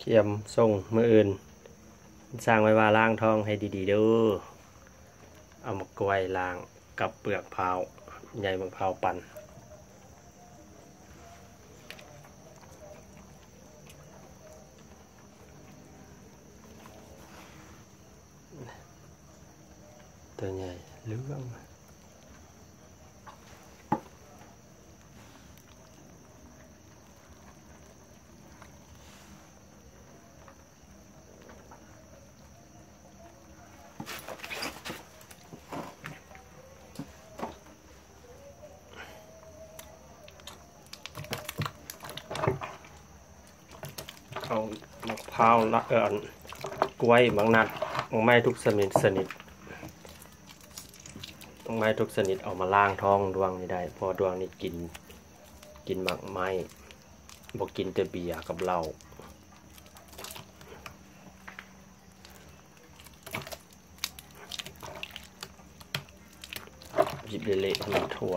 ກຽມສົ່ງມື້ອື່ນ. ສັ່ງໄວ້ວ່າລ້າງທ້ອງໃຫ້ດີໆເດີ້. ເອົາໝາກກ້ວຍລ້າງກັບເປືອກພ້າວ, ໃຍໝາກພ້າວປັ່ນ. ຕົວໃຫຍ່ເຫຼືອງ. ເອົາໝາກພ້າວລະ ເອີ ອັນ ກ້ວຍ ໝາກນັດ ໝາກໄມ້ທຸກຊະນິດ ຊະນິດ ໝາກໄມ້ທຸກຊະນິດເອົາມາລ້າງທ້ອງດວງນີ້ໄດ້ ເພາະວ່າດວງນີ້ກິນ ກິນໝາກໄມ້ ບໍ່ກິນແຕ່ເບຍກັບເຫຼົ້າ. ບີບເລະໆໃຫ້ມັນທົ່ວ.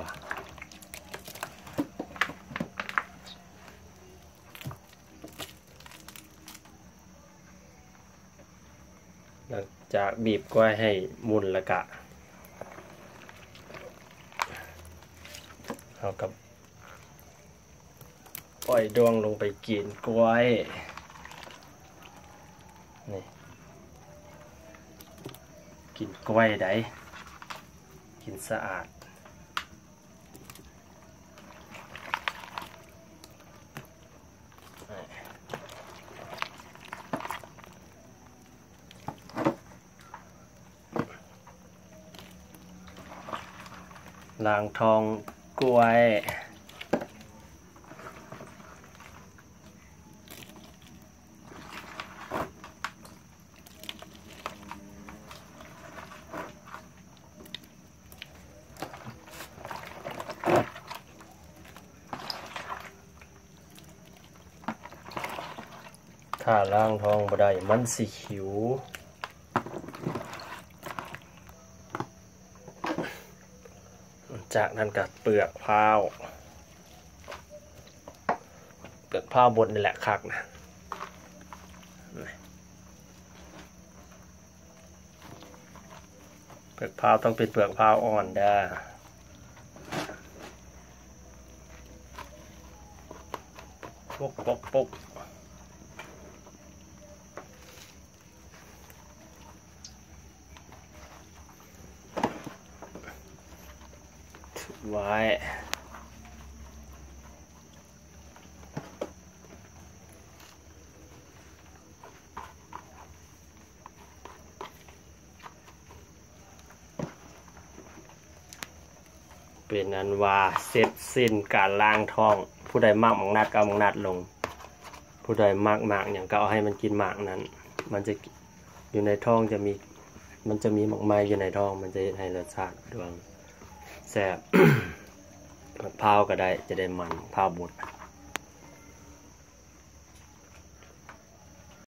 ຫຼັງຈາກບີບກ້ວຍໃຫ້ໝຸ່ນແລ້ວກະ ເຮົາກະ ປ່ອຍດວງລົງໄປກິນກ້ວຍ ນີ້ ກິນກ້ວຍໃດ໋ ກິນສະອາດ. ລ້າງທ້ອງກ້ວຍ. ຖ້າລ້າງທ້ອງບໍ່ໄດ້ ມັນຊິຫິວ. ຈາກນັ້ນກະເປືອກພ້າວ ເປືອກພ້າວບົດນີ້ແຫຼະຄັກນະ. ເປືອກພ້າວຕ້ອງເປັນເປືອກພ້າວອ່ອນເດີ້. ປົກ ປົກ ປົກ ໄວ້. ເປັນອັນວ່າເສັດສິ້ນການລ້າງທ້ອງ. ຜູ້ໃດມັກໝາກນັດກໍເອົາໝາກນັດລົງ, ຜູ້ໃດມັກໝາກຫຍັງກໍເອົາໃຫ້ມັນກິນໝາກນັ້ນ. ມັນຈະ ຢູ່ໃນທ້ອງຈະມີ ມັນຈະມີໝາກໄມ້ຢູ່ໃນທ້ອງ, ມັນຈະເຮັດໃຫ້ລົດຊາດດວງແຊບ. ໝາກພ້າວກໍໄດ້ ຈະໄດ້ມັນ ພ້າວບົດ.